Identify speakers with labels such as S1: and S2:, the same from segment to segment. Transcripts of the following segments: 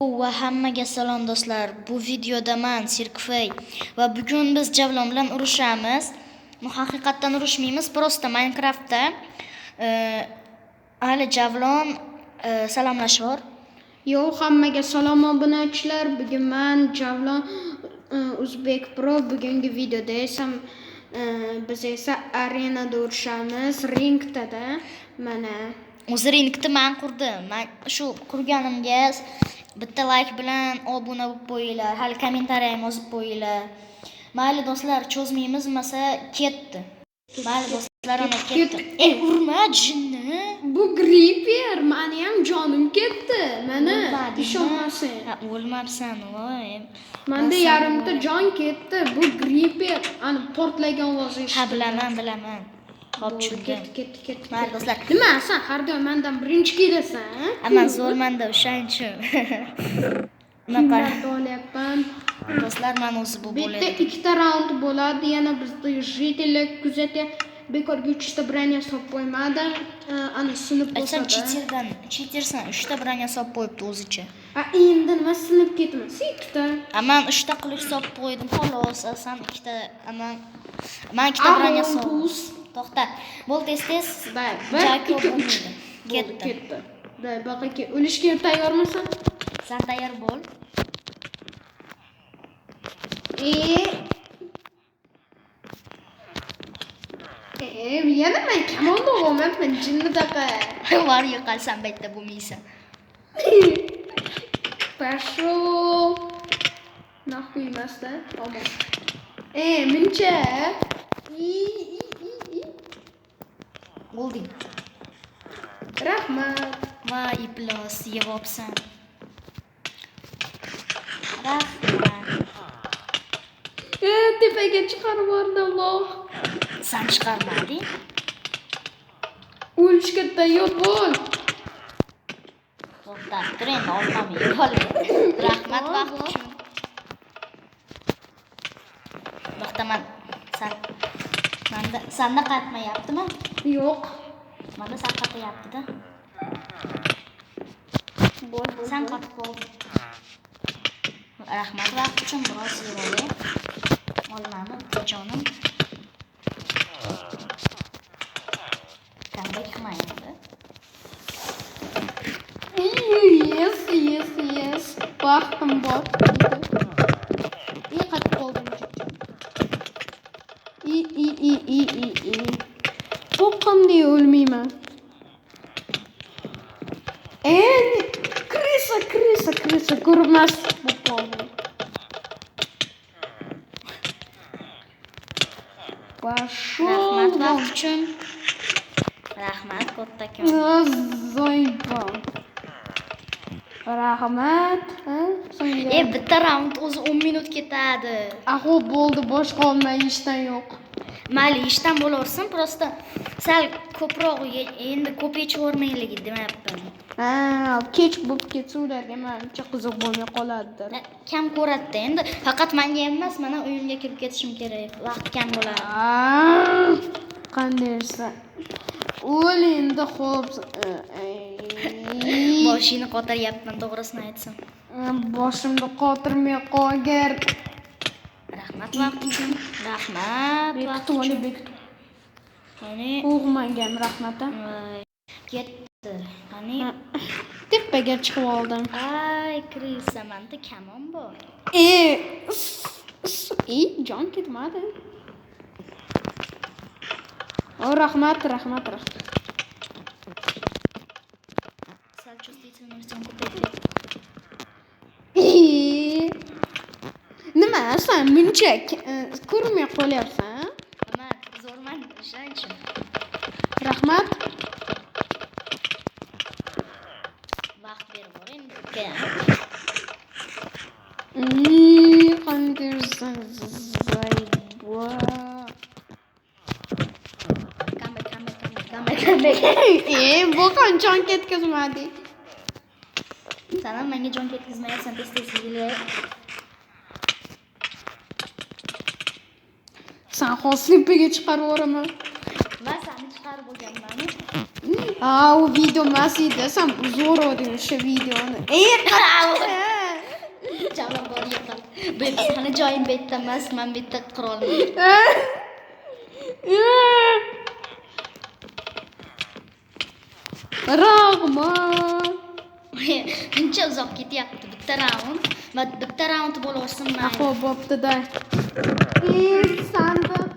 S1: Va hammaga salom do'stlar. Bu videoda man Sirkfey va bugun biz Javlon bilan urushamiz. Bu haqiqatdan urushmaymiz, просто Minecraftda hali Javlon salomlashib.
S2: Yo, hammaga salom obunachilar. Bugun man Javlon Uzbek Pro. Bugungi videoda esa biz esa arenada urushamiz, ringda. Mana
S1: o'zi ringni man qurdim. Man shu qurganimga bitta like bilan obuna bo'lib qo'yinglar. Hali kommentariy ham yozib qo'yinglar. Mayli do'stlar, cho'zmaymiz, masa ketdi. Mayli do'stlar, ana ketdi. Urma jinni.
S2: Bu griper, mani ham jonim ketdi. Mana ishonmasang.
S1: Ha, o'lmabsan, voy.
S2: Menda yarimta jon ketdi. Bu griper, ana portlagan ovozi
S1: Ha,
S2: eshitildi.
S1: bilaman, bilaman. Hop, tushundim.
S2: Ketdi, ketdi, ketdi.
S1: Mayli do'stlar.
S2: Nima, sen har doim mendan birinchi kelasan?
S1: Man zo'rmanda o'shaning uchun.
S2: Kimlarni olyapman?
S1: Do'stlar, man o'zi bu
S2: Bu yerda
S1: bo'ladi.
S2: ikkita raund bo'ladi. Yana bizda житель kuzatyapti. Bekorga 3 ta броня solib qo'ymadim. Ana sinib
S1: Aytsam
S2: bo'lsa-da.
S1: cheaterdan, cheatersan, 3 ta броня solib qo'yibdi o'zicha.
S2: A endi nima sinib ketmas? Ikkita.
S1: A man 3 ta qilich solib qo'ydim, xolos. A san ikkita, a man ikkita броня soldim. To'xta. Bo'l, tez-tez.
S2: Day, 1
S1: Joy
S2: 2
S1: ko'p
S2: 3.
S1: bo'lmaydi.
S2: Ketdi,
S1: Ketdi.
S2: ketdi. Day, baqa o'lishga tayyormisan?
S1: San tayyor bo'l.
S2: Yana men kamonni olmayapman, jinnidaqa.
S1: Var yo'qolsan bu yerda bo'lmaysan.
S2: Пошел. Нахуй emas-da. Omon. Muncha. I, i, i, i.
S1: O'lding.
S2: Rahmat.
S1: Voy, iflos, yig'obsan. Rahmat.
S2: Tepaga chiqarib yubordi Alloh.
S1: San chiqarmading.
S2: O'lishga tayyor bo'l.
S1: To'xtab tur endi, olmamni yeb olay. Rahmat vaqt uchun. To'xta, man san manda sanda qatmayaptimi?
S2: Yo'q.
S1: Manda sal qatyapti-da.
S2: Bo'l, bo'l.
S1: San qotib qolding. Rahmat vaqt uchun biroz yeb olay. Olmani jonim. Qanday qilma endi?
S2: Yes, yes, yes. Vaqtim bor. I qatib qoldim. I, i, i, i, i, i. Bu qanday o'lmayman? Крыса, крыса, крыса ko'rmas bo'lib qoldim. Пошел.
S1: Rahmat vaqt uchun. Rahmat kattakon.
S2: Заебал. Rahmat.
S1: Bitta raund o'zi 10 minut ketadi.
S2: Aho bo'ldi, boshqa olma ishdan yo'q.
S1: Mayli, ishdan bo'laversin, просто sal ko'proq endi ko'p yechib demayapman.
S2: Ha, kech bo'lib ketsa ularga manimcha qiziq bo'lmay qoladidir.
S1: Kam ko'radi endi. Faqat menga emas, mana uyimga kirib ketishim kerak. Vaqt kam bo'ladi.
S2: Qandaysan? O'l endi, xo'p.
S1: Boshingni qotiryapman, to'g'risini aytsam.
S2: Boshimni qotirmay qolgir.
S1: Rahmat vaqt uchun. Rahmat vaqt
S2: Bekitib
S1: uchun.
S2: olay, bekitib.
S1: Qani?
S2: O'g'manga ham rahmat.
S1: Ketdi. Qani?
S2: Tepaga chiqib oldim.
S1: Ay, крыса, menda kamon bor.
S2: Jon ketmadi. O, rahmat, rahmat, rahmat.
S1: Sal чувствительность ko'paytir.
S2: Nima, sen muncha ko'rmay qolyapsan?
S1: Man zo'rman, o'shaning uchun.
S2: Rahmat.
S1: Vaqt berib bor endi uka.
S2: Qandaysan, заебал.
S1: Comeback, comeback, comeback, comeback, comeback.
S2: Bu qancha jon ketkazmadik.
S1: San ham menga jon ketkazmayapsan, tez-tez yig'ilib.
S2: San hozir tepaga chiqarib yuboraman.
S1: Man seni chiqarib bo'lganman.
S2: Ha, u video emas edi. Sen zo'r oding o'sha videoni.
S1: Joyim bu yerda emas, men bu yerda qirolman.
S2: Rahmat.
S1: Uncha uzoq ketyapti bitta raund. Va bitta raund bo'lsin mayli.
S2: Xo'p, bo'pti-da. Sandiq.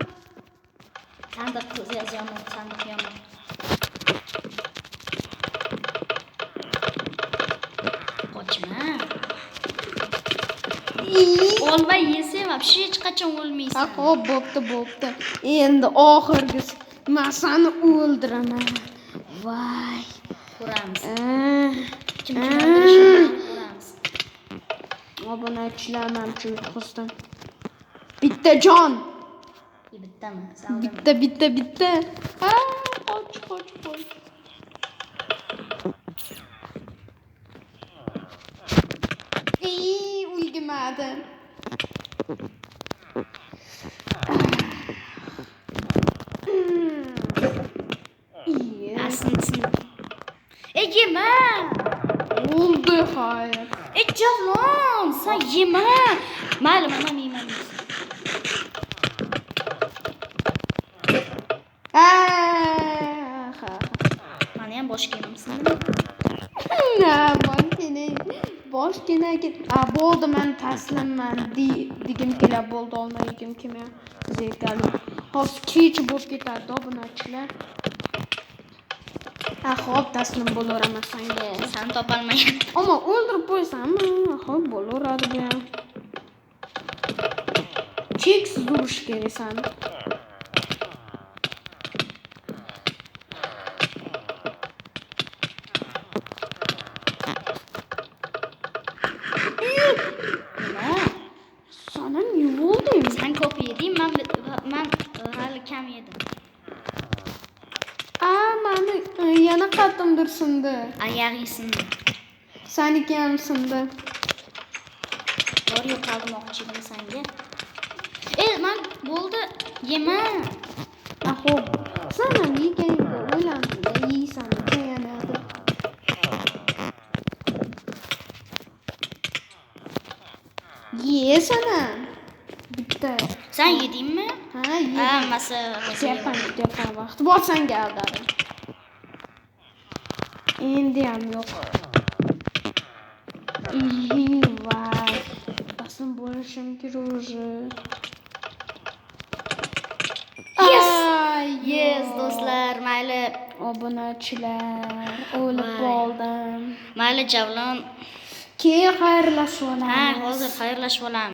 S1: Sandiq yomon, sandiq yomon. Qochma. Olma yesang вообще hech qachon o'lmaysan.
S2: Xo'p, bo'pti, bo'pti. Endi oxirgisi. Men seni o'ldiraman. Voy.
S1: Ko'ramiz. Kim kim o'ldirishini ko'ramiz.
S2: Obunachilar manimcha yutqizdim. Bitta jon.
S1: Bittami? Sen o'ldirma.
S2: Bitta, bitta, bitta. Ha, qoch, qoch, qoch. Ey, ulgurmadim. Iyi.
S1: Aslında. E yema.
S2: Oldu, hayır.
S1: E Javlon, sen yema. Mayli, man ham yeyman.
S2: Ha, ha.
S1: Mani ham bosh kiyimim sindimi?
S2: Na, boshgina. A, bo'ldi, man taslimman degim keladi, bo'ldi, olma yegim kelmayapti. Zerikali. Hozir kech bo'lib ketadi, obunachilar. Ha, xo'p, taslim bo'laveraman senga.
S1: Seni topolmayapti.
S2: Ammo o'ldirib qo'ysammi? Xo'p, bo'laveradi bu ham. Cheksiz urish kerak sani.
S1: Nima?
S2: San ham yevolding.
S1: Sen ko'p yeding, man hali kam yedim.
S2: A, mani yana qattimdir sindi.
S1: Oyog'ing sindi.
S2: Saniki ham sindi.
S1: Bor yo'qolmoqchi edim senga. E, man bo'ldi, yema.
S2: A, xo'p. San ham yeganingda o'ylandim-da, yeysan yana. Ye san ham. Bitta.
S1: Sen yedingmi?
S2: Ha,
S1: Ha,
S2: yedim.
S1: masa.
S2: Kutyapman, kutyapman vaqt. Bor senga aldadim. Endi ham yo'q. Voy. Taslim bo'lishim kerak уже.
S1: Yes!
S2: Ay,
S1: Yes,
S2: yo'q.
S1: do'stlar, mayli.
S2: Obunachilar, o'lib
S1: Voy.
S2: qoldim.
S1: Mayli, Javlon.
S2: Keyin xayrlashib
S1: Ha,
S2: olamiz.
S1: hozir xayrlashib olamiz.